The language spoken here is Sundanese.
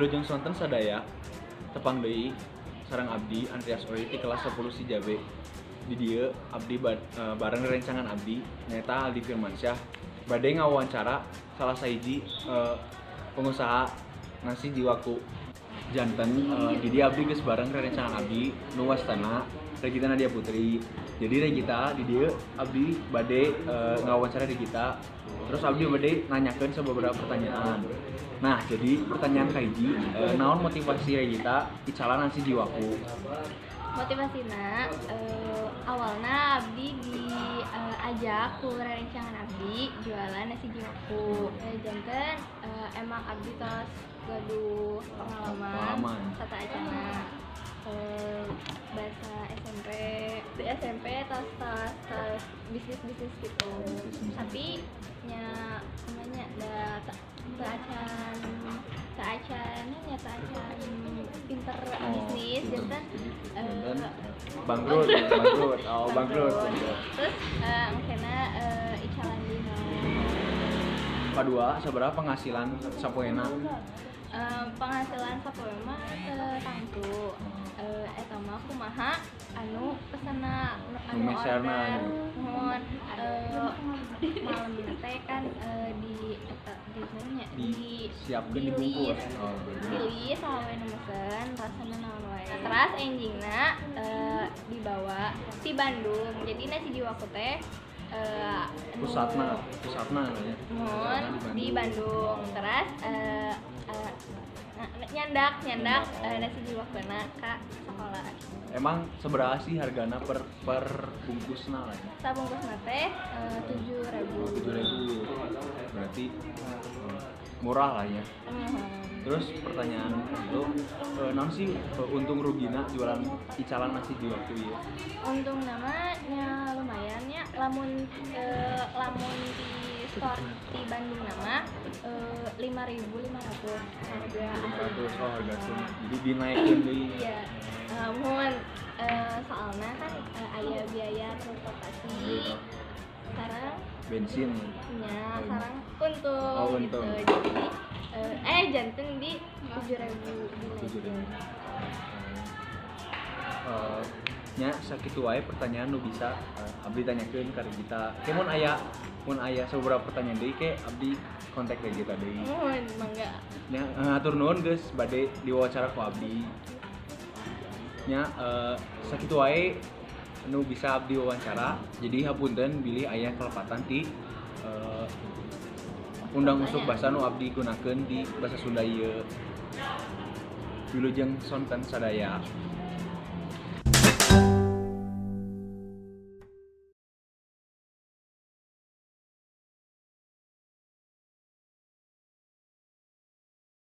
Wilujeng sonten sadaya, tepang deui sareng abdi Andreas Oi ti kelas 10 Sijabe. Di dieu abdi bareng rerencangan abdi nyaeta Aldi Firmansyah bade ngawawancara salah sahiji pengusaha nasi jiwaku. Janten di dieu abdi geus bareng rerencangan abdi nu wastana Regita Nadia Putri. Jadi Regita, di dieu abdi bade ngawawancara Regita. Terus abdi bade nanyakeun beberapa pertanyaan. Nah, jadi pertanyaan kahiji, naon motivasi Regita icalan nasi jiwaku? Motivasina, awalnya abdi diajak ku rerencangan abdi jualan nasi jiwaku. Janten emang abdi tos gaduh pengalaman, Pengalaman. Sateuacanna bahasa SMP, di SMP tos tos tos bisnis bisnis gitu. Bisnis-bisnis. Tapi nya namanya da teu acan teu acan nya teu acan pinter bisnis, janten Janten bangkrut, bangkrut, oh bangkrut. Terus engkena icalan dina. Kedua, sabaraha penghasilan sapoena? Penghasilan sapoe mah teu tangtu. Eta mah kumaha anu pesenna, anu Nu meserna. Order. Muhun, malam teh kan di eta di mana nya, di Disiapkeun, di dibungkus. list. Oh, Di list saha we nu mesen, rasana naon wae. Terus enjingna dibawa di Bandung. Jadi nasi jiwaku teh Pusatna, pusatna ya. Muhun, di Bandung. Terus nah, nyandak nyandak nasi jiwakuna ka sekolah. Emang sabaraha sih hargana per per bungkusna lah ya? Sabungkusna teh 7.000. 7.000. Berarti murah lah ya. Terus pertanyaan itu, naon sih untung rugina jualan icalan nasi jiwaku ieu? Untung namanya lumayan ya, lamun lamun di store di Bandung nama 5.500 harga 500, oh, harga asli. Jadi dinaikkeun deui. Iya, muhun, soalnya kan aya biaya transportasi sekarang Bensin. Nya Oh, sareng untung Oh, gitu. untung. Jadi janten di 7.000. 7.000. Nya sakitu wae pertanyaan nu bisa abdi tanyakeun ka Regita. Ke mun aya sababaraha pertanyaan deui, ke abdi kontak Regita deui. Muhun, mangga. Nya hatur nuhun geus bade diwawancara ku abdi. Nya sakitu wae nu bisa abdi wawancara. Jadi hapunten bilih aya kelepatan ti undang usuk basa nu abdi gunakeun di bahasa Sunda ieu. Wilujeng sonten sadaya.